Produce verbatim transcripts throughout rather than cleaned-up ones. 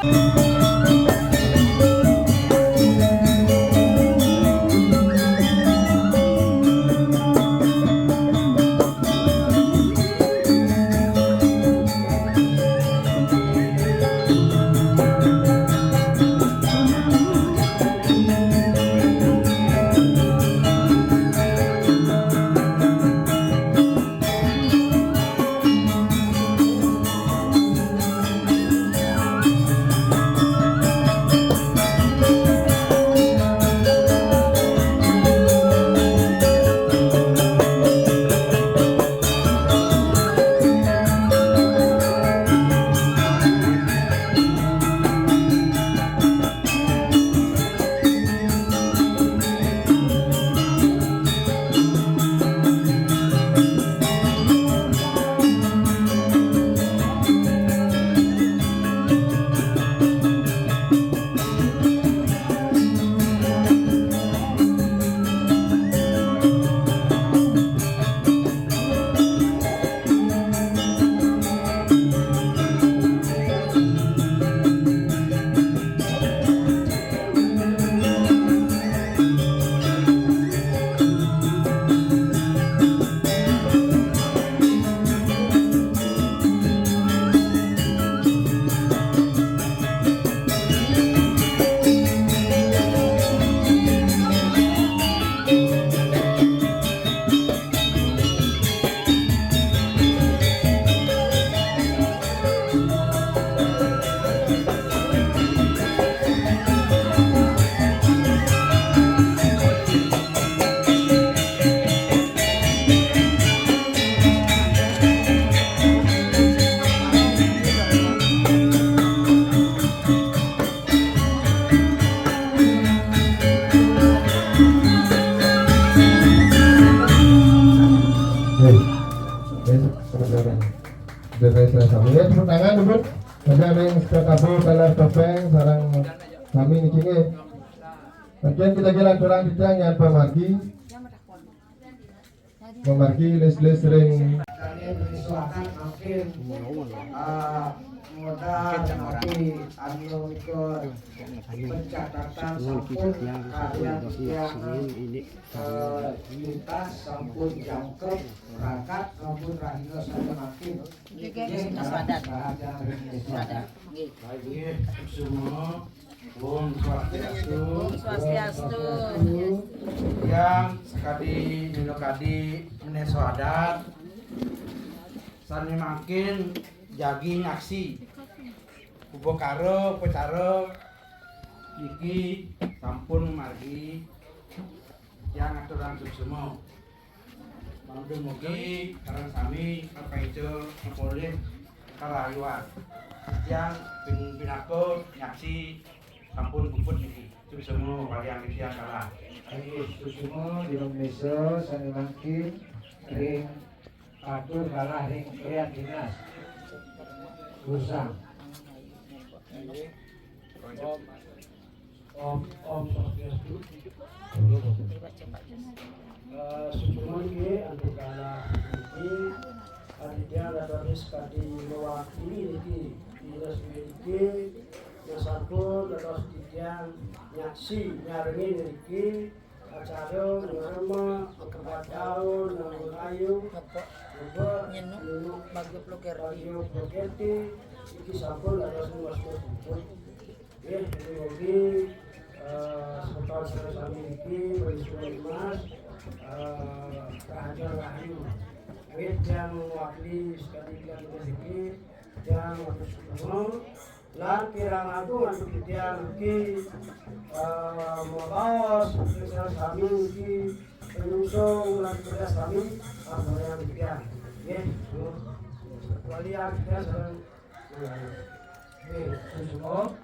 Oke. Oke, sebentar. Sudah saya, saya sambung. Ya, tepuk tangan, Bun. Ada yang sudah kabur, talar topeng, sarang sami niki nggih. Kemudian kita kira kurang kita yang pamargi. Pamargi les-les ring. Kami bersuakan mungkin, eh, modal tapi anu ikut pencatatan sampun karya tiang, eh, lintas sampun jangkep berangkat sampun rahina saya makin. Nggih, nggih, nggih, sudah. Sudah. Nggih. Nggih, semua. Om Swastiastu. Om Swastiastu. Yang sekadi, dino kadi, meneso adat. Sane mangkin jagi nyaksi. Upakara, upacara, niki sampun margi. Yang aturang suksma. Mugi-mugi sareng sami kapaica kapolih karayuan. Titiang pin-, pinaka nyaksi sampun puput niki. Suksma paliang titiang kalah. Ayo suksma dina misa sane mangkin ring atur kalah ring klian dinas. Usang. Om, Om Swastiastu. Eh, suksma nggih antuk kalah niki, panitia dados kadi mewakili niki, dinas niki, yang sampun dados titiang nyaksi nyarengi niki, acara ngrema, kepat taun, nang rayu, ngebek, nyinuk, bagio plogerti. Bagio plogerti, niki sampun dados mas puput. Nggih, mugi-mugi, eh, semeton sareng sami niki, Bali Sungai Mas, eh, rahayu rahayu. Nggih, tiang mewakili sekadi tiang niki, tiang matur suksma, lan kirang langkung antuk tiang niki, eh, mabaos, sareng sami niki, penyungsung lan kerja sami, ampun tiang. Nggih, wali tiang sareng Nggih, suksma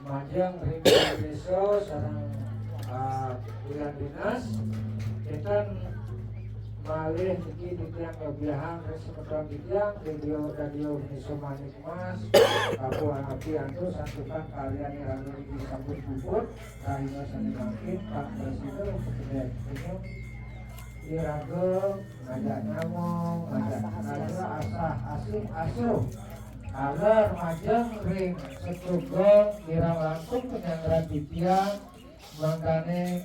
majeng ring desa sareng, ah, Bulan Dinas. Kita malih niki titiang lebihan ring semeton titiang, radio, radio Indonesia Manik Mas, Kapuan Api Antu, santukan karya nirana niki sampun puput, rahina sane mangkin, Pak Presiden, Presiden, iraga ngajak nyama, ngajak ngajak asah, asih, asuh. Taler majeng ring setuga kirang langkung panyanggra titiang mangdane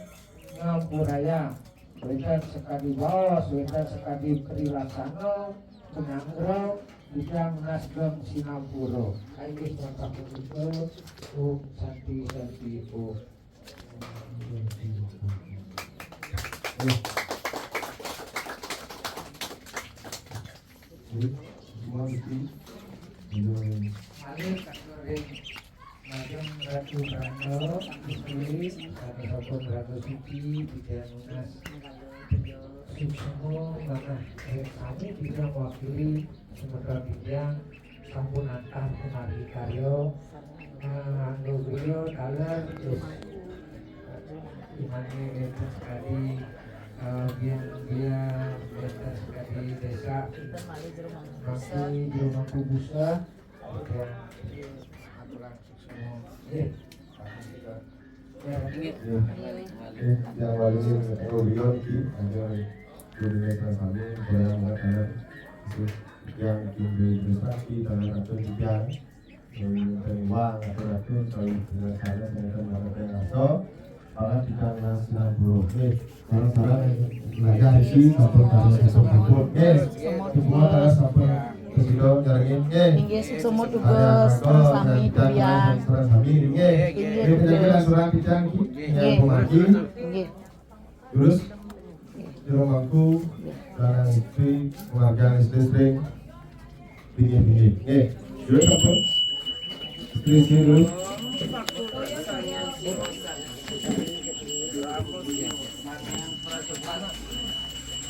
ngampurayang. Wenten sakadi baos, wenten sakadi rilaksana, panyanggra, titiang nunas geng sinampura. Inggih, wantah punika, Om Santi, Santi, Om. Jadi, semua mesti minum. Malih katur ring majeng Ratu Pranda, istri, sané sampun Ratu Suci, titiang nunas suksma manah ring sami titiang wakili semeton titiang sampun angkah kumargi karya, eh, anu griya taler, terus, eh, imane wenten sakadi, eh, biang biang, wenten sakadi desa, mangku jero mangku busa, kemudian aturan semua. Nggih. Nggih. Nggih, yang wali ring Rio niki, ada gurune Pran Sami, goyang banget, ada. Terus yang tinggi prestasi, tanah ratu tiang. Yang wang, atur-atur, kalau dengan sana, dengan tanah rasa, para kita nasi nampuro. Nggih, sareng-sareng ngajar iki sampun, sampun, sampun. Nggih, semua tanah sampun, prasida nyarengin. Nggih. Inggih, suksma tugas, sareng sami, titiang. Sareng sami, nggih. Inggih, nggih, tugas. Penjaga aturan titiang iki, nggih, yang pemaki. Nggih. Terus, jero mangku, sareng istri, penghargaan istri, istri. Pinggir, pinggir. Nggih. Terus, apa? Istri, istri, terus.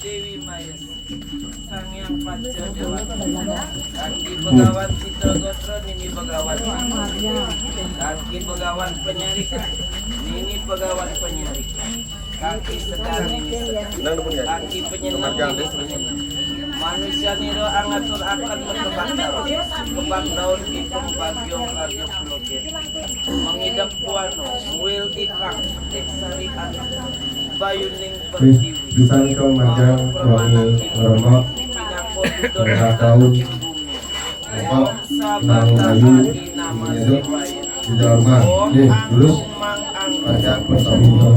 Dewi Mayas, Sang Hyang Panca Dewata, Kaki Begawan Citra Gotra, Nini Begawan Citra, Kaki Begawan Penyarika, Nini Begawan Penyarika, Kaki Sedar, Nini Sedar, Kaki Penyeneng, Nini Penyeneng. Manusia nira angatur akan berkembang daun, kembang daun ikung bagyo karyo pulukit, mengidap kuano, muil ikang, teksari anak, bayuning Wis, pisan kang majang wangi ngremok, merah daun, rokok, nang ayu, nyeduk, di dalam rumah. Nggih, terus, pajak pertama.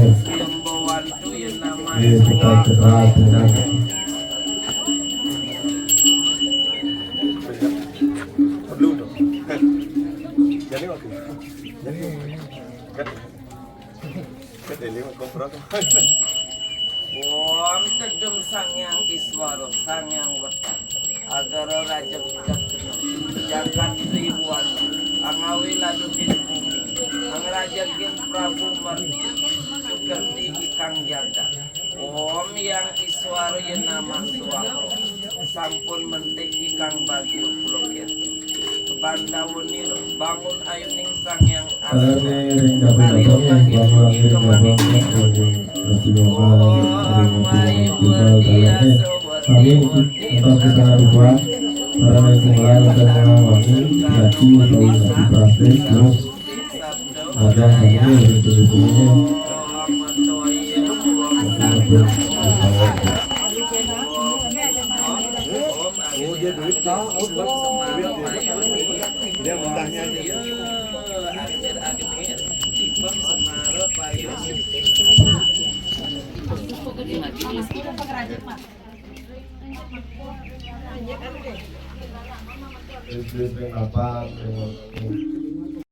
Nggih, cepat, cepat, cepat. Perlu dong. Jadi waktu. Jadi, kan. Om Tedum Sang Hyang Iswara, Sang Hyang Wetan, Agara Raja Wicaksana, Jagat Triwuana, Angawi Laduning Bumi, Angrajeging Prabu Mercu, Sukerti Ikang Jagat. Om Hyang Iswara Yenamah Swaha, sampun mentik ikang bagyo pulukit. Pandawa nira, bangun ayuning Sang Hyang Alarme ring dapur dapur nggih, wangi-wangi ring dapur nggih, wangi-wangi ring dapur nggih, tinggal dalamnya. Kami entos ke sana dua, para naik mulai dan wangi, hati, bau, hati, plastik, terus, ada kami ring dapur nggih. Oh, dia duit, tahu, oh, duit. Dia mentahnya aja. Terus, terus, terus, apa?